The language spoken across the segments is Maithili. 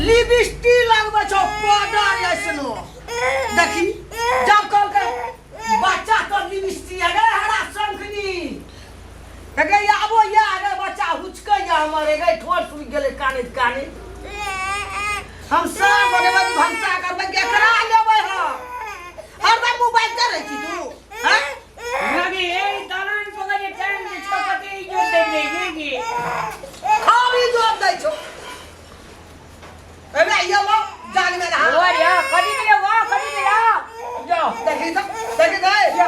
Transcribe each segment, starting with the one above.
लिपस्टिक लगबै छौ पाउडर ऐसनो देखी जब कहलकै बच्चा तो लिपस्टिक अरे हरा शंखनी अगे आबो या अरे बच्चा हुचकै या हमर अगे ठोर सुखि गेलै कानैत कानैत हम सब बनेबै कि भनसा करबै केकरा लेबै हम हरदम मोबाइल करै छी तू हैं अरे ए दलान पर जे टाइम जे छौ कते इज्जत दै छै ने गे खाली जोर दै छौ अरे ये लो जाल में रहा और या कदी ले वाह कदी ले आ यो देखी तो देखी दे या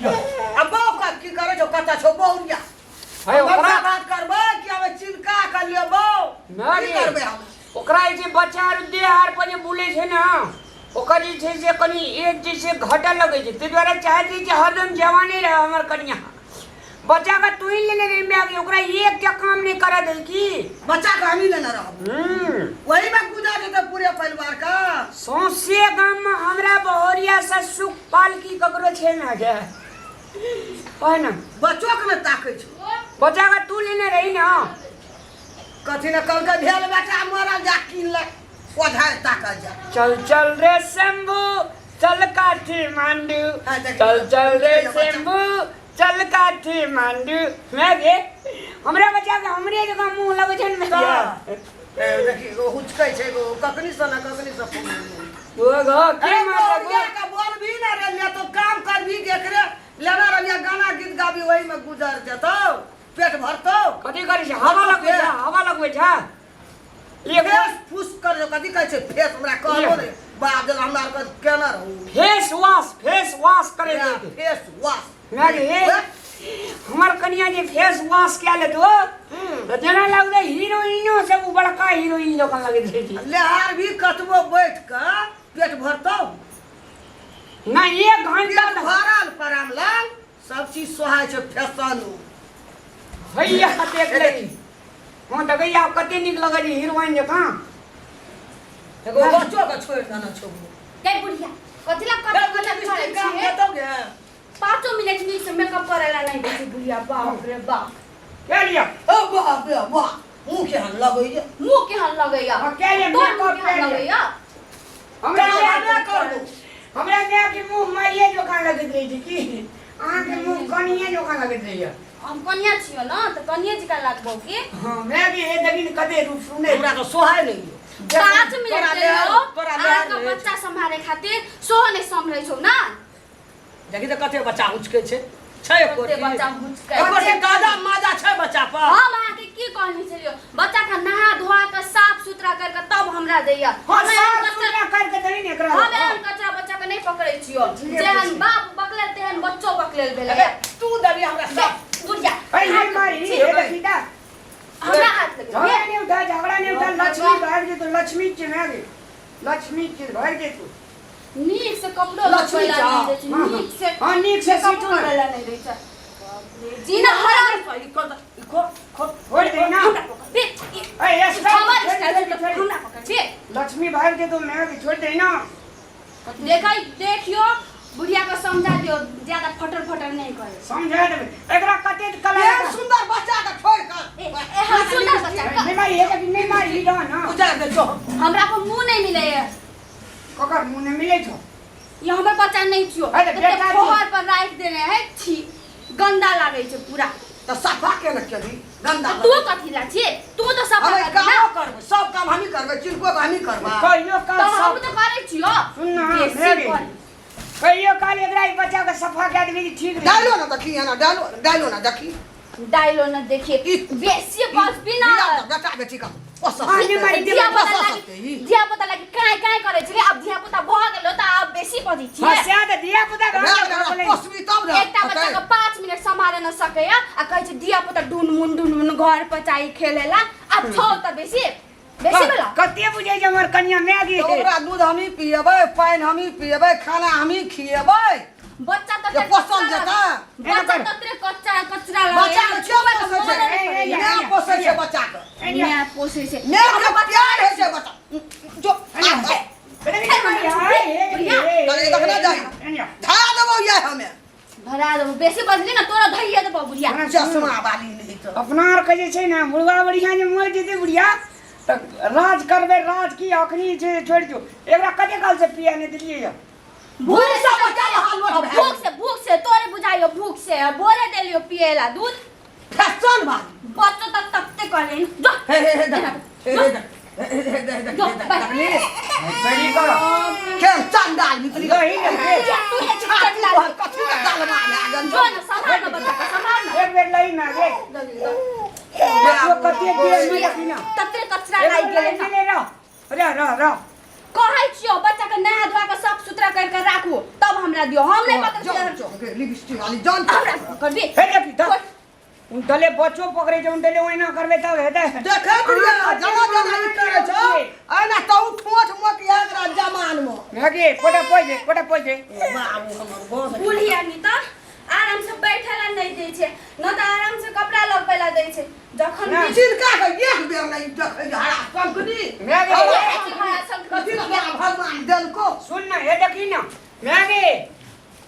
या अब बहू का की करे छौ कता छौ बहुरिया हे हम ओकरा बात करबै कि हम चिनका कर लेबौ ना की रे। करबै हम ओकरा जे छै बच्चा आर देह आर पर जे बुलै छै ने ओकर जे छै से कनि एज जे छै घटऽ लगै छै ताहि दुआरे चाहै छी जे हरदम जवाने रहै हमर कनिया बच्चाके तू ही लेने रही माय ओकरा एकटा काम नहि करऽ दै की बच्चा के हमही लेने रहब हूँ वही में गुजर जेतै पूरे परिवार का सौंसे गाममे हमरा बहरिया से सुख पालकी ककरो छै ने गे कह ने बच्चो के ने ताकै छौ बच्चाके तू लेने रही ने कथी ने कहलकै भेल बेटा मरल जा कीन ले ओझा ताकल जा चल चल रे शंभू चल काठमांडू हाँ, देखियौ। चल चल रे देखियौ बच्चा। शंभू चल काठमांडू मैं गे हमरा बच्चा के हमरे जकाँ मुंह लगै छै ने तऽ, ए, देखी एगो हुचकै छै एगो कखनी से ने कखनी से फोन ओ गो के अरे मारलक बौरिया का बोल भी ना रे ले तो काम कर भी देख रे लेना रहिया गाना गीत गाबी वही में गुजर जतौ पेट भरतौ कथी करै छै हवा लगबै छै हवा लगबै छै एक फेस फूस कर जो कथी कहै छै फेस हमरा कहलो ने बाप जल हमरा आरके केना रहू फेस वॉश फेस वॉश करे छै फेस वॉश ना रे हमर कनिया जे फेस वॉश कए लेतो तऽ जेना लगतै हीरोइनो सब उ बड़का हीरोइन जकाँ लगैत रहै छै लेहार भी कतबो बैठ के पेट भरतौ नहि एक घंटा पेट भरल परामलाल सब चीज सोहाय छै फैशन हैया देख ले हँ देखैया कते नीक लगै छै हीरोइन जकाँ एगो बच्चो के छोड़ि देने छौ गै बुढ़िया कथी ला कटक कटक करै काम छियै देतौ गे पाँचो मिनट नीक से मेकअप करे ला नहीं दै छै बुढ़िया बाप रे बाप के लिअ ओ बाप रे बाप मुँह केहन लगैया मुँह केहन लगैया हाँ, के लिअ तोर मुँह मेकअप केहन के लिअ लगैया हमरा चल, माय हमे करबो। हमरा माय के मुँह मारिए जकाँ लगैत रहै छै की अहाँके मुँह कनिए जकाँ लगैत रहैया हम कनिया छियो ना तऽ कनिये जकाँ लागबो की हाँ मैं भी हे देखी ने कते रूप सुने हमरा तऽ सोहाय नहि यौ 5 मिनट तोरा देलियो लेहर- तोरा लेहर अहाँके नहि बच्चा सम्हारे खातिर सेहो नहि सम्हरै छौ ना देखी तऽ कते बच्चा हुचकै छै छै एको कते बच्चा हुचकै एको रत्ती गाजा माजा छै बच्चा पर हम अहाँके की कहने छलियो बच्चा के नहा धोआ के साफ सुथरा करके तब हमरा दैया हाँ हम एहन साफ कचरा सुथरा करके दही ने एकरा हम एहन कचरा बच्चा के नहीं पकड़ै छियो ठीके जेहन छै। बाप बकलेल तेहन बच्चो बकलेल भेलै अरे तू देबी हमरा सब बुढ़िया अरे ये मारी छी, हे देखी ता हमरा हाथ लगे झगड़ा नहीं उठा झगड़ा नहीं उठा लक्ष्मी भाग जे तो लक्ष्मी के मैं गे लक्ष्मी के भाग जे तू नीक से कपड़ो लक्ष्मी लगबै ला चा। नहीं दै छै हाँ, नीक से हाँ नीक से मेकअप सीटू करै ला नहीं दै छै जीना हराम ई कर ई खोल खोल छोड़ दे ना हमरा पकड़ बे ई- ए स्टॉप हमर छोड़ स्टाइल दे, छै तऽ छोड़ दे। हमरा पकड़ बे लक्ष्मी भाग जे तो मैं के छोड़ दे ना देखै देखियो बुढ़िया के समझा दियो ज्यादा फटर फटर नहीं करे समझा देबे एकरा कते कला एहन सुंदर बच्चा के छोड़ कर ए एहन सुंदर बच्चा के नहीं मारी हे नहीं मारी ना ना उजार दे जो हमरा पर मुंह नहीं मिले है ककर मुंह नहीं मिले छो ये हमर बच्चा नहीं छियो अरे कते बेटा छी। फोहर पर राखि देने है छी गंदा लागे छै पूरा तऽ सफा के ने केली गंदा तू कथी ला छी तू तो सफा हमे कर कामो ना करबै सब काम हमही करबै चिनको के हमही करबै कहियो काल तो हम सब तो करै छियो सुन ना, बेसी मेरी। कर। कहियो काल एकरा ई बच्चा के सफा कए देबी ठीक रही डालो ना देखी एना डालो डालो ना देखी डाइलो न देखिए बेसी बस बिना बेटा बेटी का पोसऽ हाँ, नहीं मारी, धिया पुता पोसऽ लागी सकते ही। धिया पुता लागी काहे काहे करै छलै आब धिया पुता भऽ गेलो तऽ आब बेसी बजै हाँ छियै सएह तऽ धिया पुता भए गेलै, हमरा पोसबी तब ने एकटा बच्चा के 5 मिनट सम्हारे न सकैया आ कहै छै धिया पुता डुन मुन डुन मुन घर पर चाही खेलेला आब छौ तऽ बेसी बेसी भेला कते बुझै छै हमर कनिया माय गे तऽ ओकरा दूध हमही पियेबै पानि हमही पियेबै खाना हमही खियेबै बच्चा जे तऽ पोसल जेतै। बच्चा ततरे कच्चा कचरा बच्चा के के पोसै छै ए, ए, माय पोसै छै बच्चा के माय पोसै छै माय के प्यार होइ छै बच्चा जो धरा देबौ ये हमे धरा देबो बेसी बजली ना तोरा धैया देबो बुढ़िया चश्मा वाली नहीं तो अपना आर के जे छै ने बुढ़वा बढ़िया जे मरि जेतै बुढ़िया तऽ राज करबै राज की अखनी छै छोड़ि दियौ एकरा कते काल से पिया नहि देलियै यऽ भोरे भूख से बच्चा हाल लोट भए भूख से, भूख से तोरे बुझाइयो, भूख से भोरे देलियो पिएला दूध। फैशन बात बच्चो तक तकते कहले जो। हे हे हे देख, हे हे देख, हे हे हे देख, जो, देख, बैठ। देखली? सही कर के चंडाल निकली लही ने के। तू हे छाती चंडाल पर कथी के दालमा भए गेल जो न संभाल न बच्चा के, संभाल न। एक बेर लही ना गे देखियो कते देर में देखी ना तते कचरा लागि गेलै न। गेलै रह रह रह रह। कहै छियौ बच्चा के नहा धोआ के साफ सुथरा कर के राखू तब हमरा दियौ, हम नहि पकड़ै जो छियै। जो लिपस्टिक वाली जान हमरा करबी हे देखी तऽ उन तले बच्चो पकड़ै छै, उन तले ओहिना करबै तब हेतै। देखै छियै जना जना ई करै छौ एना तू ठोस मोटिया एकरा जमान में। मैगी कोटा पैसे कोटा पैसे बाबू हमर बहुत बुढ़िया नी तऽ आराम से बैठे ला नहीं दै छै न तऽ आराम से कपड़ा लगबै ला दै छै जखन ना। भी चिनका के एक बेर नहीं देखै हरा संकनी मैगी कथी लगा भगवान देलको। सुन ना हे देखी ना मैगी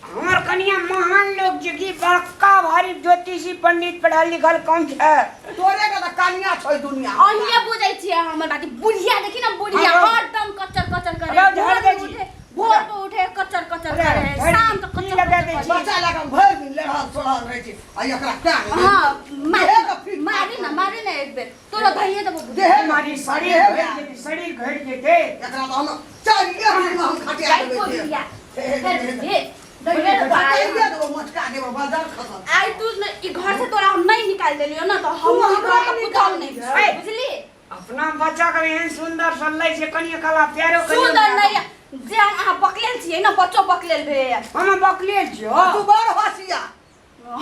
हमर कनिया महान लोग छै कि बड़का भारी ज्योतिषी पंडित पढ़ल लिखल कम छै। तोरे के तऽ कनिया छै दुनिया। अहिए बुझै छियै हमर बात, बुढ़िया देखी ना बुढ़िया हाँ। हरदम कचर कचर करे, अरे, झाड़ भोर दै में छी। उठे, भोर में उठे कचर कचर अरे, करे, झाड़ शाम तक की कचर लगा कचर दै करे। छी? बच्चा लगा भरि दिन लेढ़ल सोढ़ल रहै छै आ एकरा क्या हाँ देहे के मारी फिट मारी ना, मारी ना एक बेर तोरा धइए देबो बुढ़िया। देहे मारी शरीर देहे घटि जेतै, शरीर घटि जेतै। एकरा तऽ हम चारिए दिन मे हम खटिया जाइ देबै बुढ़िया। हे, हे, हे, हे। हे, धइए देबो। खटिया देबो मचका देबो बाजार खसल। आइ तू न ई घर से तोरा हम नहीं निकाल देलियो ना तो हम तू ई हमरा घर के निकाल पुतहु नहीं दिहे। छियै, बुझली? अपना बच्चा के एहन सुंदर सल्लै छै कनिया कला प्यारो कनिया सुंदर नहीं है। जे अहाँ बकलेल छियै ना बच्चो बकलेल भेल। हम बकलेल छियो। तू बड़ होशियार।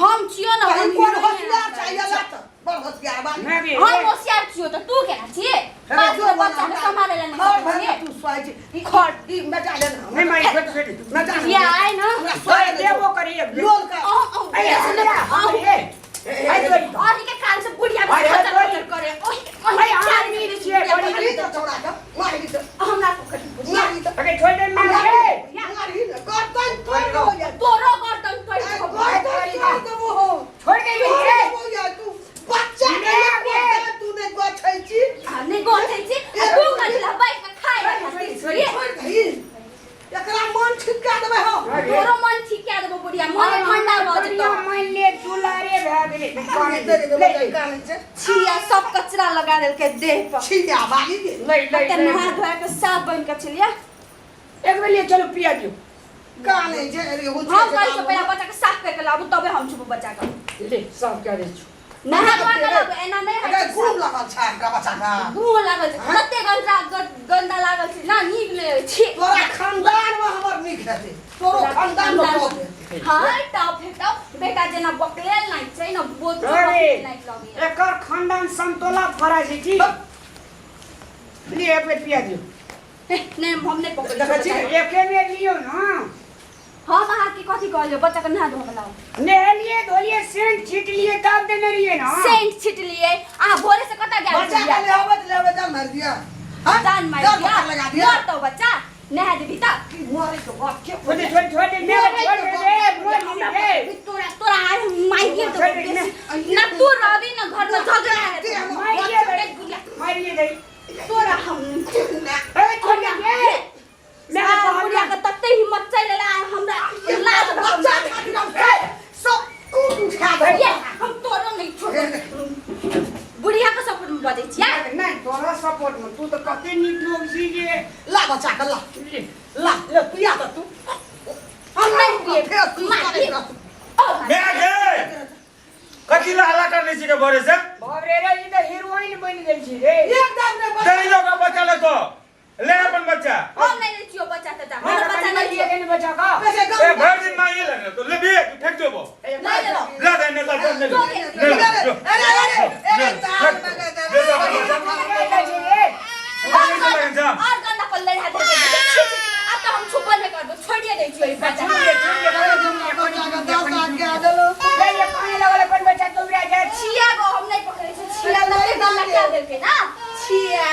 हम छियो ना, कहीं हम कोन हीरो होशियार हैं। चाहिए लत बड़ होशियार बा। मैं भी हम होशियार छियो तो तू केना छियै? अरे पाँच जो गो बना बच्चा के हमरा। सम्हारे ला नहीं घर सकै भर छियै। तू सोइ छी। ई खर। ई मचा ले ना। नहीं मारी छोड़ छोड़ मचा ले। ये आए ना। हमरा सोए दे देबो करी अब। लोल का। अहँ, अहँ, अरे, अरे, अरे, अहँ। अरे, अरे, तोरी। अही के कान से बुढ़िया के अरे, खचर तोरी। खचर करे। ओही के, ओही अरे, के कान आदमी से छियै, बुढ़िया बड़ी के मारी तो चौड़ा के मारी तो हमरा पकड़ बुढ़िया। मारी तो अरे छोड़ दे मारी रे। मारी ना गर्दन तोड़ दो यार। तोरो गर्दन तोड़ देबो। गर्दन तोड़ देबो हो। छोड़ दे तोड़ रे। देबो यार तू बच्चा के ले, ले। गर्दन तू नहीं गछै छी। आ, नहि गोठै छी। आ, तू कथी ला बैठ के खाय ला खातिर छियै? छोड़ दही। एकरा मन ठीक कए देबै हम। तोरो मन ठीक कए देबो बुढ़िया, मन ठंडा भऽ जेतौ। कनिया मान ले दुलारे भए गेलै। कानै दे दे कानै छै। छिया सब कचरा लगा देलकै देह पर। छिया बाली दे। ले ले कते ले। नहा धोआ के साफ बनि के छलियै। एक बेर लिए चलू पिया दियौ। कानै छै अरे हो हम कहै छियै पहिला बच्चा के साफ करि के लाबू तबे हम छुबू बच्चा के। ले साफ कए दै छियौ। नहा धोआ के लाबू, एना नहि होइ अरे छै। गुम लागल छै एकरा बच्चा के। गुह लागल छै, कते गंदा गंदा लागल छै ना, नीक नहि होइ छै। तोरा खानदान में हमर नीक हेतै, तोरो खानदान में टॉप हेतै। हाँ टॉप हेतौ बेटा, जेना बकलेल नहि छै ने बोतल अरे, बकलेल नहि लगैया। एकर खानदान समतोला फरा छै की। ले एक बेर पिया दियौ। हे, नहि हम नहि पकड़ै देखै छी? छियै। एके बेर लियौ ना। हम अहाँके कथी कहलियै बच्चा के नहा धोआ के लाउ। नहेलिए धोलिए सेंट छीटलिए तब देने रहिए ना। सेंट छिटलिए अहाँ भोरे से कतऽ गेल बच्चा के छलियै? लेबै तऽ लेबै जान मारि दिया। हाँ? जान मारि जान दिया। पकड़ लगा दिया। मरतौ बच्चा नहा देबही तऽ। की मरे के बाप के छोड़ दे, छोड़ छोड़ दे मैं छोड़ दे रे, मोर रे। तोरा तोरा आइ हम मारिए देबौ छोड़ दे, बेसी। ना तू रहबी ना घर में झगड़ा हेतौ। मारिए दे, मारिए दे। तोरा हम अरे छोड़ दे रे। मैं आ, पहलवान। बुढ़िया के तते हिम्मत चलि एलै आइ हमरा लाज भऽ बच्चा खातिर हम सब कूट उठा देबै। ये, हम तोरो नहि छोड़ब। बुढ़िया के सपोर्ट में बजै छियै? नहीं तोरा सपोर्ट में तू तो कते नीक लोग छी जे। ला बच्चा के ला ला ले पिया तऽ तू। हम नहि पिएब। फेर तू मारि। करैत रहतौ। ओ, मैं गे कथी ला हल्ला करने छी के भोरे से? बाप रे रे, ई तऽ हीरोइन बनि गेल छी रे। एकदम नहि बच्चा। तेरी लोग का बच्चा ले तो ले अपन बच्चा। हम नहि लै छियौ बच्चा तच्चा, हमर बच्चा नहि लिए छियौ। के बच्चा का। वैसे ए गाँव भर दिन मांगे लगे तो ले भी तू फेंक देबो। नहि लेबौ। ला दे ने ला दे ने ले ले जो। अरे अरे अरे तार मगे दे। ले जा अपन बच्चा। रे। और ले जा, जा। और गंदा पर लड़ा दे। छी, छी, छी। आब तऽ हम छुपल नहि करबो, छोड़िए दै छियौ ई बच्चा। छोड़ दे, छोड़ दे, बच्चा के दस आग के देलौ। ले ये पानी लगल अपन बच्चा तोरा जा। छिया गो हम नहि पकड़ै छी, छिया तते गंदा कए देलकै ना। छिया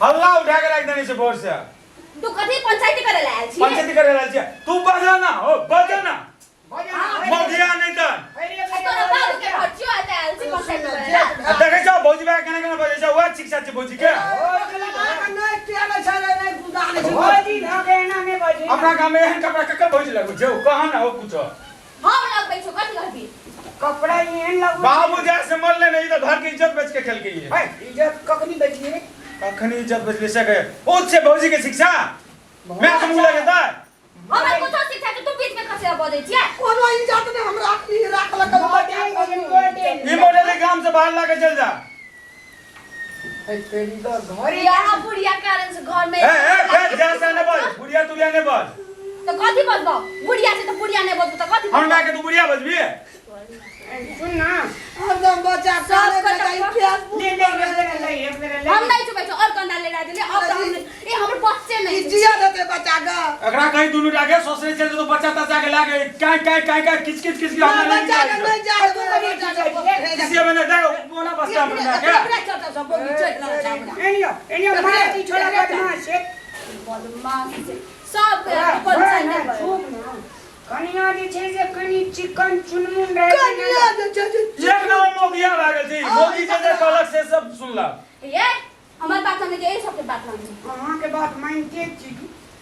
हल्ला उठा के राख देने से भोर से। तू कथी पंचायती करे ला आयल छी? पंचायती करे ला छी। तू बजा ना हो बजा ना। मौगिया नहीं त तोरा बाबू के घर छियो एते आयल छी कॉन्ट्रैक्ट करे ला। आ देखै छौ भौजी भाई केना केना बजै छौ वएह शिक्षा छै भौजी के नहि टेलै छै रे, नहि गुदा नहि छै। भौजी भऽ के एना नहि बजै अपना गाम में एहन कपड़ा ककर भौजी लगबै छै कहाँ ना हो कुछो हम लगबै छौ कथी कहबी कपड़ा एहन लगबै बाबू जाय से मरले नहीं तो घर के इज्जत बेच के खेल गई है है इज्जत कखनी बेचली कखनी इज्जत बेचले से गए ओ से भौजी के शिक्षा मैं तो मुंह लगे ता हमरा कुछो शिक्षा के तू बीच में कथी बजै छियै कोनो इज्जत नहि हमरा अखनी राखलक ई मॉडल के गाम से बाहर लाके चल जा तेरी तो घरे यहाँ बुढ़िया कारण से घर में ए ए फिर जा से ने बोल बुढ़िया तुरिया ने बोल तो कथी बजबौ बुढ़िया छै तऽ बुढ़िया नहि बजबौ तऽ कथी हम के तू बुढ़िया बजबी सुन ना हरदम बच्चा सब साले कतऽ जगह फेसबुक ले ले ले ले ले एक बेर ले हम नहीं चुकै छौ और गंदा ले ला देले अब तऽ हम ए हमर बच्चे नहीं ई जिया देते बच्चा के एकरा कहीं दुनू टाके ससुरे चल तो बच्चा तच्चा के लागे काय काय काय काय किच किच किच ना बच्चा के नहीं जाए दे बच्चा के किसी में नहीं देखो बोला बस हमरा के एकरा चलता सब बोली चल रहल छै हमरा एनियो एनियो मार दी छोड़ा बदमाश है बदमाश छै सब के अपन संगे चुप ना कनिया जे छै से कनि चिकन चुनमुन रहै छै ने। कनिया जे छै से एक नंबर मौगिया लागल छै मौगी जे जे कहलक से सब सुनलक ये हमर बात माने के ए सबके बात माने अहाँके बात मानिते छी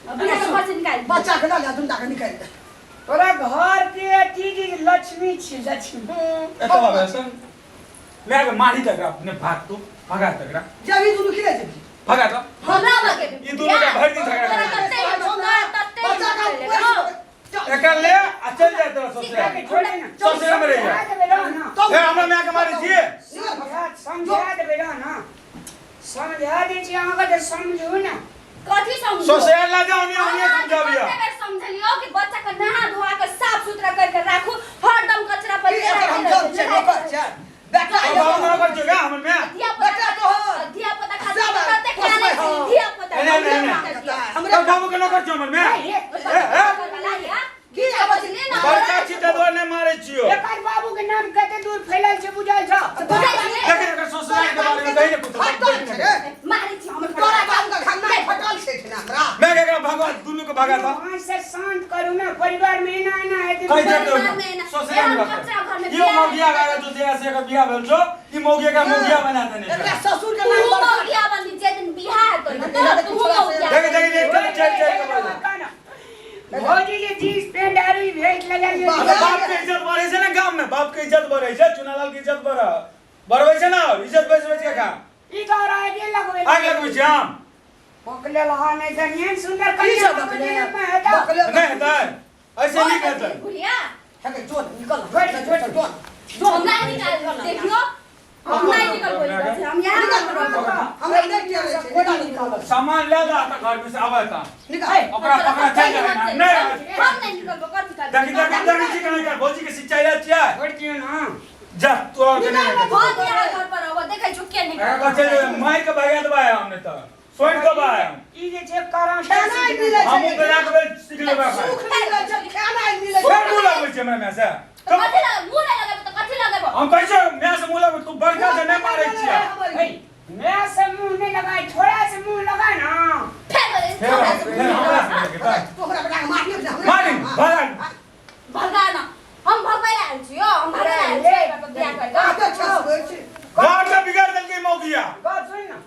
बिना के घर से निकाल बच्चा के लऽ ले दुनू के निकालि दे तोरा घर के अथी जे लक्ष्मी छी लक्ष्मी एतऽ बाबा सन मैं के मारी तकरा अपने भाग तू भगा तकरा जेबी दुनू खिले जेबी भगा तो हमरा लगे ई दुनू के भरि दिन झगड़ा तोरा करै तते तोरा तते बच्चा के हिम्मत एकर ले आ चल जाए तोरा ससुरा के छोड़े ना ससुरा में रह जा समझा देबै रह ना ए हमरा माय के मारै छियै समझा देबै रह ना समझा दै छी अहाँके तऽ समझू ना कथी समझू ससुरा ला जाओ नहीं नहीं समझाबिया कते बेर समझलियो कि बच्चा के नहा धोआ के साफ सुथरा करके राखू हरदम कचरा पर ई एकर हम जल छै नौकर छै बेटा तो बाबू ना कर जो हमर माय धिया बेटा तोहर। धिया पुता खातिर सब तते ख्याल पोसबै छै हँ। धिया पुता नहीं, नहीं, नहीं। हमरा तो बाबू के ना कर जो हमर माय ए ए की आवाज बड़का छी त दुआरे नहि मारै छियो एकर बाबू के नाम कते दूर फैलल छै बुझल छौ देख एकर ससुराल के बारे में कहीं ने कुछ फटल छै रे मारै छी हमर तोरा बाबू के घर में फटल छै ना हमरा मैं एकरा भगवान दुनू के भगा था वहाँ से शांत करू ना परिवार में एना एना हेतै कहीं परिवार जाते में ना- ससुराल में एहन कचरा घर में यो बियाह मौगिया गागा जो जे से एकर बियाह भेल छौ ई मौगिया का मौगिया बना देने एकरा छै ससुर के तू नाम बड़का मौगिया बनी जे दिन बियाह हेतौ ने तोरा तू मौगिया देख देख देख चल चल चल के बोल। भौजी जे जींस पेंट आरु ई भेज लगलियै बाप। बाप के इज्जत बढ़े छै ने गाम में बाप के इज्जत बढ़े छै चुनालाल के इज्जत बढ़ बढ़बै छै ने इज्जत बच बच के खा ई तो और आगे लगबै आग लगबै छै हम पकड़ल हा नहीं तऽ एहन सुंदर की कन्या सब बाबूजी बकले ने में हेतौ बकले नहि हेतै ऐसे नीक हेतै बुढ़िया हे के जो निकल छोड़, छोड़, जो जो हम नहीं निकाल देखियो हम नहीं निकल बोली हम यहाँ निकल रहब। हमरा नहि किया रहै छै निकाल निकाल सामान ले ला तऽ घर में से आबै ता निकाल ओकरा पकड़ा चल जाए ना नहीं हम नहीं निकलबो कथी करबै देखी देखी देखी छी केना कर भौजी के सिंचाई ले छियै छोड़ दियौ ना जा तू और के नहीं बहुत यहाँ घर पर रहबो देखै छु के निकल एकर चल जाए मार के भगा देबै हमने तऽ सोचि देबै हम ई जे छै कराटे खेनाइ मिलै छै हमहूँ बना के सीख लेबै सुख मिलै छै खेनाइ मिलै छै फेर मुँह लगबै छै हमरा माय से तऽ कथी लगे मुँह नहि लगेबो तऽ कथी लगेबो हम कहै छियौ माय से मुँह लगबै तू बड़का से नहि मारै छियै हे मैं से मुंह नहीं लगाई छोड़ा से मुंह लगा ना फेर बोले फेर छोड़ा से फेर हमरा से लगेतै। तू हमरा बेटा के मारियो ने हमरा मारी भगा भगा ना हम भगबै ला आयल छियो हम भगै ला आयल छियो एहि बार बियाह कर आते छै सुनै छी घर के बिगाड़ देलकै मौगिया गप सुन ना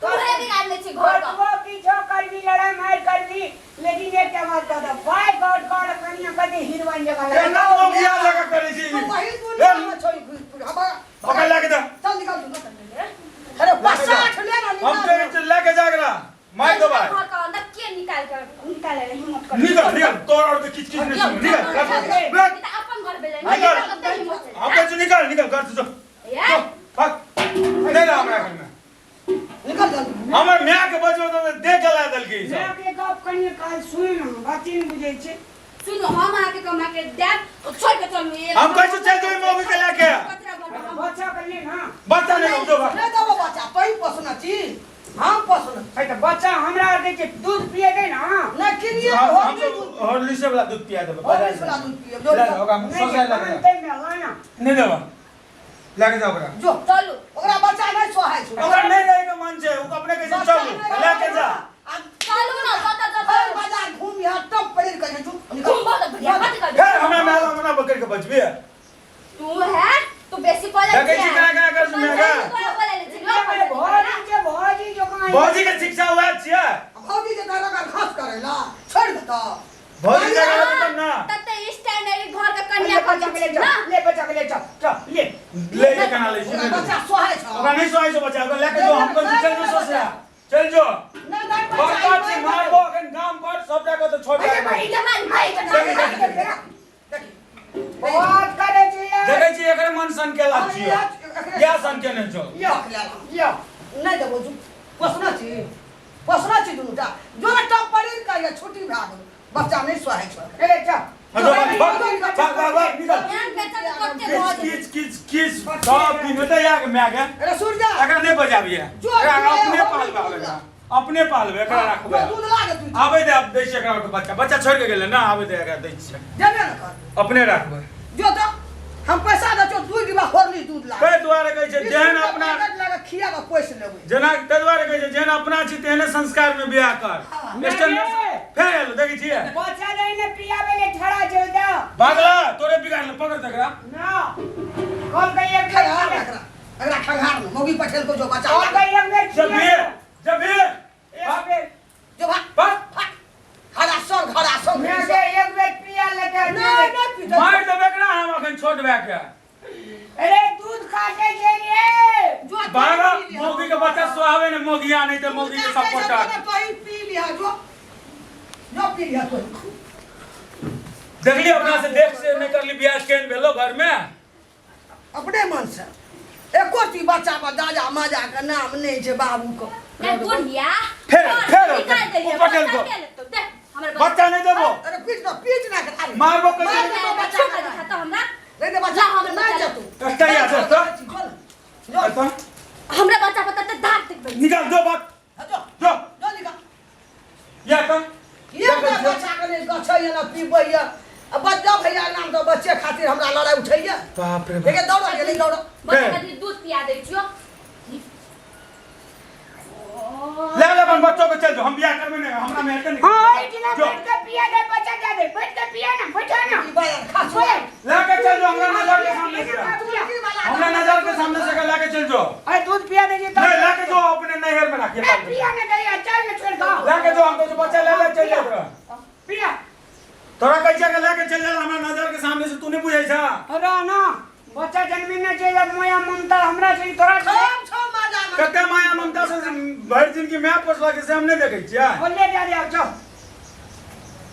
तोरे बिगाड़ ले छी घर का कतबो पीछो करबी लड़ाई मार करबी लेकिन एकटा बात कह दे बाय गॉड गॉड कनिया कते हीरोइन जगह लगे केना मौगिया लगा करै छी तू वही दुनिया में छोड़ी हमरा पकड़ लए के दे चल निकल तू अरे पसाठ ले ना हम निकाल तो लए के जा एकरा मार देबै घर का अंदर के निकाल के निकाले ला हिम्मत कर निकल निकल तोर और के किच किच नहीं सुन निकल बैठ ई तऽ अपन घर भेलै निकल। कते हिम्मत छै हम कहै छी निकल निकल घर से जो ये जो भाग नहीं रह हमरा घर में निकल जल्दी हमर माय के बजबो तऽ देह गला देलकै ई मैं सब के गप कनिया काल सुन ना बात नहीं बुझै छै सुनू हम अहाँके कमा के देब ओ छोड़ के चलू एक हम कहै छी चल जेबै मौगी के लए के कचरा घर में हम बच्चा के ले ना बच्चा नहीं उठो नहीं देबो बच्चा तोही पोसना छी हम पोसना है तऽ बच्चा हमरा आर के जे दूध पिए दे ना नहीं किनिए हम होली सब दूध हॉर्लिक्स वाला दूध पिया देबै हॉर्लिक्स वाला दूध पियब जो ले ओकरा नहीं ससुराल लए के मानते में लाना नहीं देबो लए के जाओ ओकरा जो चलू ओकरा बच्चा नहीं सोहाय छै ओकरा नहीं रहे के मन छै ओ अपने कैसे बच्चा चलू नहीं लए के जा आ चलू ना जतऽ हर जतऽ बाजार घूम यहाँ तब पड़ि कऽ जो घुमबो तऽ बढ़िया कथी करबै फेर हमरा माय लग मना भौजी जगह रहतै तब ना। तते स्टैंडर्ड घर के कन्या ले बच्चा के ले ना चल, ले बच्चा के ले चल, चल ले। ले के केना लै छी? ओकरा बच्चा सोहै छौ। ओकरा नहि सोहाइ छौ बच्चा, ओकरा लए के जो, हम कहै छी चल जो ससुरा, चल जो। नहि नहि बच्चा बड़का छी, मारबो अखन गाम पर सबटा के तऽ छोड़ अरे भाई, जमाल भाई देखी, देखी, देखी। बहुत करे छी यार। देखै छी एकरे मन सन के लाग छियो। एकरे- या सन के नहि छौ। यो, यो। नहि देबो जू पोसना छी, पोसना छी दुनूटा जो ने टप पड़ी का या छुट्टी भए गेल, बच्चा नहि सोहाइ छौ। ए चल। हाँ, जो, भाग, भाग, भाग, भाग, भाग, निकल। ध्यान बेटा कते भऽ किच जेतै। किच किच किच सब दिन हेतै या माय के। अरे सूर्या एकरा नहि बजाबिए। जो एकरा जो अपने हो, पालबै, हो, एकरा अपने पालबै, एकरा राखबै। दूध लागे तू आबै दे, आब दै छियै एकरा बच्चा, बच्चा छोड़ि के गेलै ना, आबै दे एकरा दै छियै। देबे ने कर। अपने राखबै। जो तो हम पैसा दै छियौ, 2 डिब्बा होरली दूध लागे। ताहि दुआरे कहै छै जेहन अपना लागे खिया कऽ पोसि लेबै। जेना ताहि दुआरे कहै छै जेहन अपना छी तेहने संस्कार में बियाह कर। हाँ। स्टैंडर्ड फेर एलो देखै छियै। बच्चा नहीं ने पियाबे ले ठड़ा छै दा। भागला तोरे बिगाड़ ले, पकड़ तकरा। ना। कौन कहिए खंघार ने एकरा, एकरा खंघार ने, मौगी पठेल को जो बच्चा कौन लागे। कहिए बेर जब भी, जब भी। एक बेर जो भाग, भाग। भाग। हरा सर, हरा सर। मैं के एक बेर पिया लेके नहि नहि पीतै। मारि देबै एकरा हम अखन छोट भए के। अरे दूध काटे छै रे। जो तोही बारह पी लिहा। मौगी के बच्चा सुहावे ने मौगिया नहीं तो मौगी के दूध काटै छै सपोर्टर। तोरा तोही पी लिहा, जो। जो पी लिहा तोही। देखली अपना से देख से नहीं करली बियाह केहन भेलो घर में। अपने मन से एको चीज बच्चा पर दादा माजा के नाम नहीं छै बाबू के। ए बुढ़िया फेर, फेर, निकाल देलियै, ओ पटेल को। बच्चा के लेतौ, देख, हमर बच्चा नहीं देबो। अरे पीट ना, पीट ना कर। मारबो कैसे? मार देबो बच्चा बच्चा के के। दिखा तो हमरा। नहीं दे बच्चा, ला हमर नहीं बच्चा। जतू। कष्ट या जो तो। जो, तो। हमरा बच्चा पर तते दाग देखबै। निकाल दो बात। जो, जो। जो निकाल। या तो। ये तो बच्चा के नहीं गछै या ना पीबै या। आ बच्चा भैया नाम तो बच्चे खातिर हमरा लड़ाई उठैया। बाप रे बाप। देखिए दौड़ो गेलै दौड़ो। बच्चा खातिर दूध पिया दै छियो। ले ले अपन बच्चों के चल जो, हम बियाह करबे नहीं, हमरा में हेतै नहीं। हां एठिना जो। बैठ के पिया दे बच्चा दे दे, बैठ के पिया ना, बैठा ना। ई बाजार खा छुआ। ले के चल जो हमरा नजर के सामने से। हमरा नजर के सामने से ले के चल जो। अरे दूध पिया दे जी नहीं ले के जो अपने नैहर में रखिए। ए पिया ना दे, चल ना छोड़ गांव। ले के जो हमको जो बच्चा ले ले चल जा। पिया। तोरा कैसे के ले के चल जा हमरा नजर के सामने से, तू नहीं बुझै छा। अरे ना बच्चा जन्मी न चाहिए, माया ममता हमरा चाहिए तोरा चाहिए। छम छम माजा में। कते माया ममता से भरि जिंदगी my पोसलक से हम नहीं देखै छियै। बोले जा रे अब जाओ।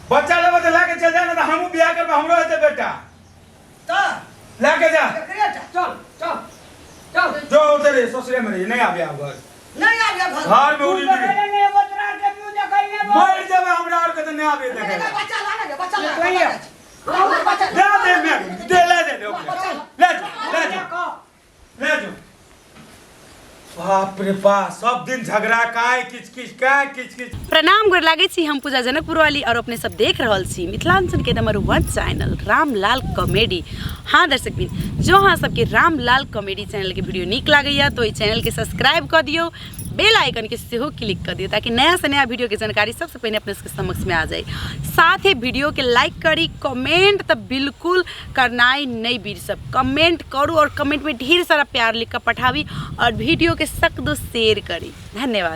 बच्चा लेबै तऽ लए के चल जा, नहीं तऽ हमहूँ बियाह करबै, हमरो हेतै बेटा। तऽ लए के जा। एकरे टा। चल चल चल। जो उतरे रही, ससुरे में रही, नहीं आबे आब घर। नहीं आबे घर। घर में तू उड़ी तो उड़ी। कहले नहीं एगो तोरा के मुंह देखै ने बो। मरि जेबै हमरा आर के तऽ नहीं आबे देखै। अरे बच्चा ला ने, बच्चा ला। कहिया? बच्चा दे दे मैं, दे ले दे दे ओकरा। ले जो, ले जो, ले जो। बाप रे बाप, सब दिन झगड़ा काय किच किच काय किच किच। प्रणाम गोर लागै छी, हम पूजा जनकपुर वाली और अपने सब देख रहल छी मिथिलांचल के नंबर 1 चैनल रामलाल कॉमेडी। हाँ दर्शक बिन, जो अहाँ सबके रामलाल कॉमेडी चैनल के वीडियो नीक लागैया तो एहि चैनल के सब्सक्राइब कऽ दियौ, बेल आइकन के सेहो क्लिक कऽ दियौ ताकि नया से नया वीडियो के जानकारी सबसे पहिने अपने सबके समक्ष में आ जाए। साथ ही वीडियो के लाइक करी, कमेंट तो बिल्कुल करनाइ नहीं बीर सब, कमेंट करू और कमेंट में ढेर सारा प्यार लिख कर पठाबी और वीडियो के सख्त शेयर करी। धन्यवाद।